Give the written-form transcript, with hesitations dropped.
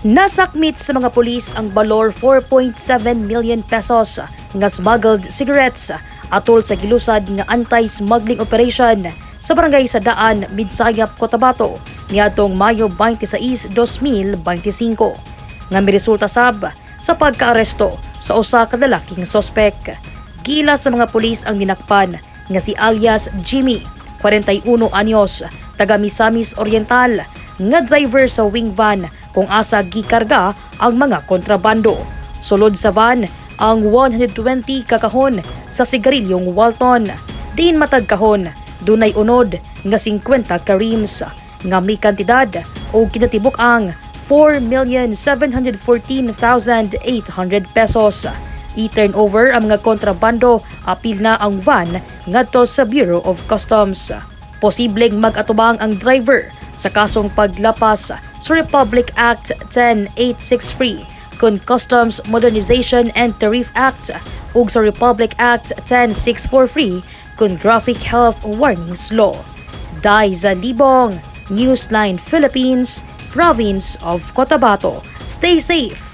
Nasakmit sa mga pulis ang balor 4.7 million pesos nga smuggled cigarettes atol sa gilusad nga anti-smuggling operation sa barangay Sadaan, Midsayap, Cotabato niadtong Mayo 26, 2025 nga miresulta sab sa pagkaaresto sa usa ka lalaking sospek. Gila sa mga pulis ang dinakpan nga si alias Jimmy, 41 anyos, taga Misamis Oriental, nga driver sa wing van kung asa gikarga ang mga kontrabando. Sulod sa van ang 120 ka kahon sa sigarilyong Walton. Diin matag kahon, dunay unod nga 50 ka reams nga may kantidad o kinatibuk-ang 4,714,800 pesos. I-turn over ang mga kontrabando, apil na ang van, ngadto sa Bureau of Customs. Posibleng mag-atubang ang driver sa kasong paglapas sa Republic Act 10863 kon Customs Modernization and Tariff Act ug sa Republic Act 10643 kon Graphic Health Warnings Law. Daiza Libong, Newsline Philippines, Province of Cotabato. Stay safe.